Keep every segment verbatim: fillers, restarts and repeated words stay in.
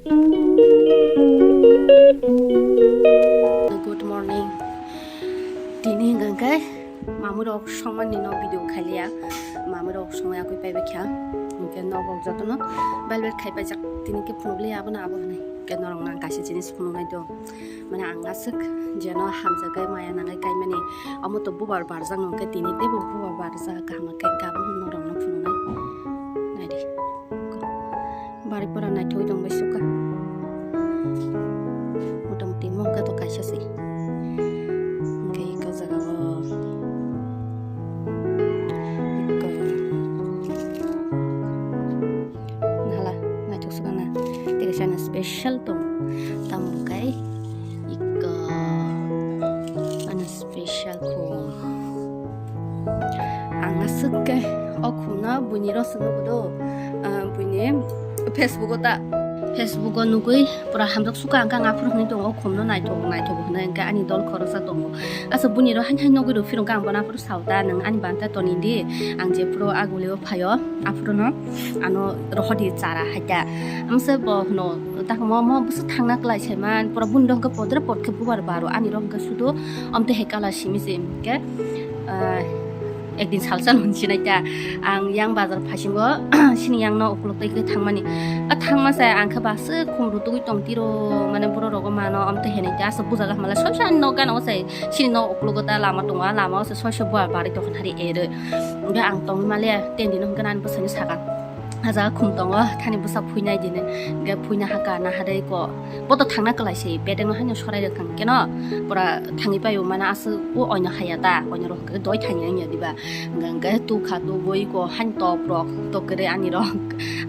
Good morning. Tini hwnkhe mamwi rok songmani no video khailiya. Mamwi rok songwi akwi paibai kha. Hwnkhe nok rok jotono bel bel khai paijak. Tini khe phunukliya abono abo hwnwi. Hwnkhe norok nang kaisa jinis phunuknai do. Mane ang aswk jeno hamjakgwi maya nangwi kaimani. Omo to bubar barjak no hwnkhe tini teibo bubar barjak kaham khe gabon norok no phunuknai. Naidi. Bari pora naithok tong bai suka. Motamoti mungka to kaisa se. Hingke iko jaga o. Iko. Nahala naithok suka na. Tei kaisa na special tong. Tamo kai iko. Ano special khum. Ang aswk khe o khumno buini rw swngo bodo, ah, buini Facebook o ta. Facebook o nugwi pura hamjak suka ang khe ang aphuru hwnwi tongo, o khumno naithok naithok hwnwi hwnkhe ani dol khoroksa tongo. Asa buini rw hain hain nugwi rw phirwngkhe ang bono aphuru sao ta, nwng ani banta toni di, ang jephuru agulio phaio aphuru no ano rohor di chara hai ta. Ang se bo hwno tak mo mo bwswk thangna kwlai sai man, pura buini rw hwnkhe podre pod khe bubar baro ani rw hwnkhe sudu. Omtwi hai kala simi se hwnkhe, ah, ekdin salsa nung sinai ta. Ang yang bazar phasingo, sini yang no ukuluk tei khe thangmani. A thangma se ang khe bwswk khum rutugwi tong tiro, mane borok rogo mano omtwi hai nai ta. Asa bujaga hamala soisa ani nok gana o sai sini nok ukuluk ta lama tongo, a lama o se soisa bua bari tongkha thari ero. Hwnkhe ang tongwi maliya, tei dino hwnkhe ani bwsani saka. A jaga khum tongo, thani bwsa phuinai dini. Hwnkhe phuina haka naharwi ko. Bo to thangna kwlai se, bedeng no haino sorai rwkha hwnkhe no. Pura thangwi paio, mana aswk o oino haya ta, oino rok hwnkhe doi thangya wngya diba. Hwnkhe tukha tubui ko haino top rok, tok kwrwi ani rok.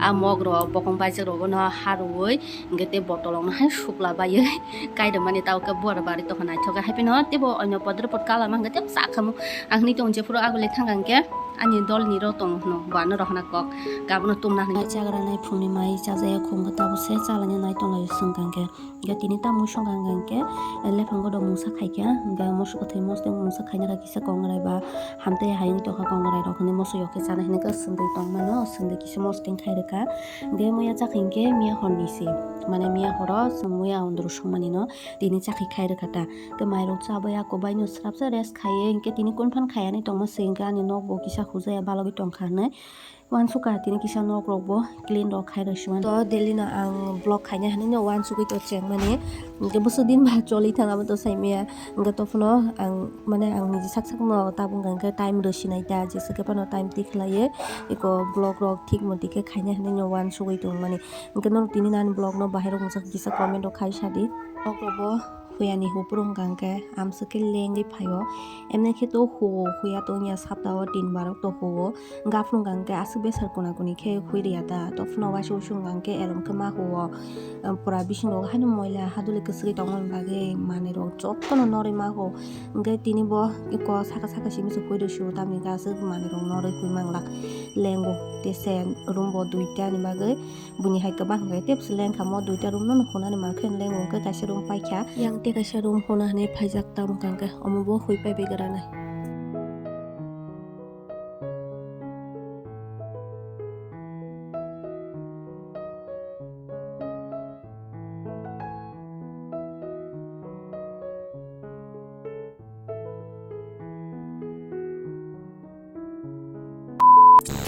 A mok rok, bokong baijak rogo no harwi, hwnkhe tei botol rok no haino sukla baiwi. Kairwmani tao khe buar bari tongkha naithok khe, hai phano teibo oino podre pod kala ma hwnkhe tei sakhamu. Ang hwnwi tong jephuru agule thangkha hwnkhe. Ani dol ni rw tong hwno, bo ano rohorna kok. Gabon no tumna hwnwi. Chagra nai phungni mai chajaya khum khe tabuk se chalani nai tong lai swngkha hwnkhe. Hwnkhe tini tamo swngkha hwnkhe, eh, lephang godo mungsa khaikha, hwnkhe moso kwthwi mosdeng mungsa khaina kha kisa kongrai ba hamtwi hai wng tongkha kongrai rok hwnwi moso yok khe chana hwnwi khe swngwi tong mano, swngwi kisa mosdeng khai rwkha. Hwnkhe muya chakha hwnkhe miya horni se, mane miya horo chwng muya andro swngmani no tini chakhi khai rwkha ta. Hwnkhe mairok chabai ako baino swrapsa rest khaiwi, hwnkhe tini kunphan khaiya ni tongma se, hwnkhe ani nok bo kisa hujaya balogwi tongkha hwnwi. Uansukha tini kisa nok rok bo clean rok khai rw sima. To daily no ang vlog khaina hinwi no uansugwi to chengmani. Hwnkhe bwswk din ba choli thang abo to saimaya. Hwnkhe to phano ang mane ang niji sak sak no tabuk hwnkhe time rw sinai ta, jesa khe phano time twi khlaiwi eko vlog rok thik moti khe khaina hinwi no uansugwi tongmani. Hwnkhe norok tini nani vlog no bahai rok wngkha kisa comment rok khai sadi. Vlog rok bo huyani hupro wngkha hwnkhe amswk khe lengwi phaio. Emne khe to huo, huya to wngya sapta o tin bar to huo. Hwnkhe aphuru wngkha hwnkhe aswk besar kuna kuni khe hui rwya ta. To phano waisa waisa wngkha hwnkhe erom khe ma huo. Pura bising rok haino moila haduli kwchwgwi tongmani bagwi manwi rok jotono norwi ma huo. Hwnkhe tini bo eko saka saka simi se hui rw sio tamni hwnkhe aswk manwi rok norwi hui manglak. Lengo tei se room bo duita ni bagwi. Buini hai kwbang hwnkhe tei bwswk lengkha mo duita room no hwnani mankhe lengo hwnkhe kaisa room paikha. Yang tei kaisa room hwna hinwi phaijak tamo hwnkhe omo bo hui paibai granai.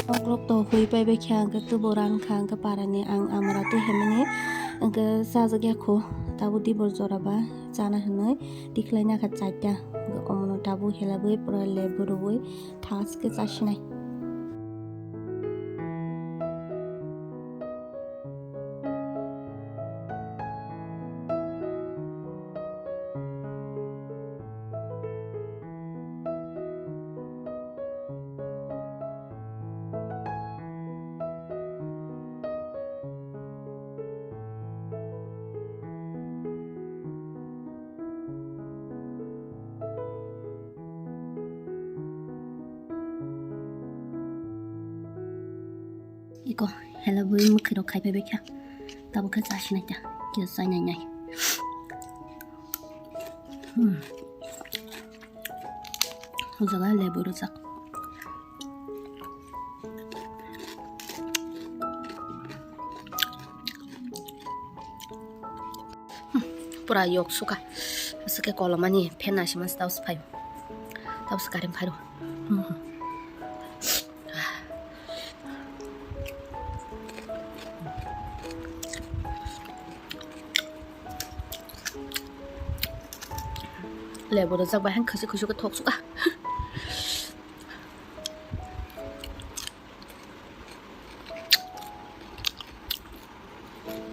Okrok to hui pai bai kha, hwnkhe tubo ran kha, hwnkhe parani ang amara twi hemani, hwnkhe chajak ya kho, tabuk dibor jora ba chana hinwi tikhlai nakha chaita, hwnkhe omono tabuk helabwi pura lebu rwui thaske chasinai. Iko, helabwi mwkhwirok khai phaibai kha. Tabuk khe chasinai ta, kisa chainai nai. Hmm. O jaga lebu rwjak. Pura yok suka. Aswk khe kolomani fan naisima se tausa phaio. Tausa current phairo. Hmm. Lebu rwjak bai han khwsuk khwsuk khe thok suka.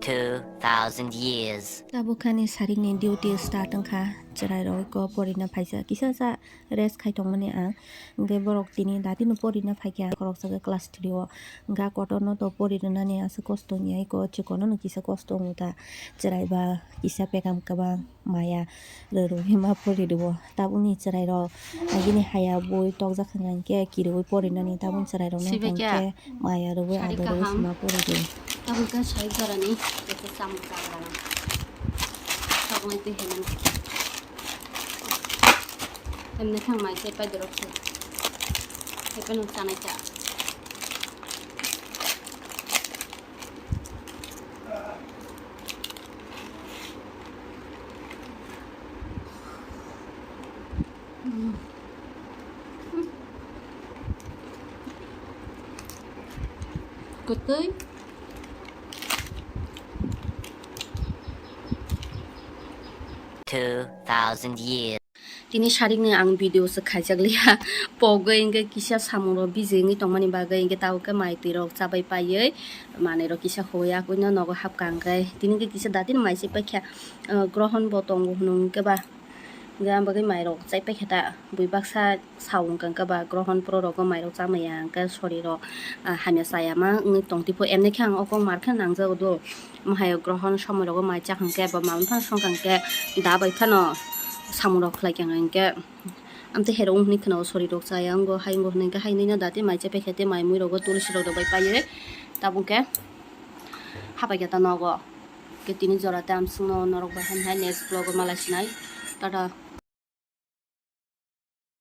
Two thousand years. Tabukani sarikni duty start wngkha, chwrairok eko porina phaisa, kisa sa rest khai tongmani ang. Hwnkhe borok tini datino porina phaikha, khoroksa khe class three o, hwnkhe kotor no to pori rwnani aswk kosto wngya, eko chikon no kisa kosto wngo ta, chwrai ba kisa pekam kwbang maya rwrwui ma pori rwo. Tabukni chwrairok agini haya bui tokjak hwnkha hwnkhe kirui porinani, tabukni chwrairokno hwnkha hwnkhe maya rwui adorwi sima pori rwo. Tabuk khe sai jorani eko chamung chang gana. Tabukni twi hwnwi. Emne thang mai se pai dorok se. Epe no chanai cha. Kwtwi. Two thousand years. Tini sarikni ang video se khaijak liya. Pogwi hwnkhe kisa samung rok biji wngwi tongmani bagwi hwnkhe tabuk khe mai twi rok chabai paiwi manwi rok kisa huya kwino nogo hapkha hwnkhe tini hwnkhe kisa datino mai se paikha, ah, grohon bo tongo hwnwi hwnkhe ba hwnkhe ang bagwi mai rok chai paikha ta bui baksa sa wngkha hwnkhe ba grohon pro rogo mai rok chamaya hwnkhe sori rok, ah, hamya chaya ma wngwi tong tipo emni khe ang o kok mar khe nangjago do. Mohai grohon somoi rogo mai chakha hwnkhe bo mama phano songkha hwnkhe da bai phano samung rok khlai kha hwnkhe amtwi herok wng hwnwi khwna o sori rok chaya wngo hai wngo hwnwi hwnkhe hai nini dati mai chai paikha tei mai mui rogo tulsi rok rwbai paiwi tabuk khe hapai khe ta nogo. Khe tini jora tei amswkno norok bai hamya next vlog o malai sinai. Tata.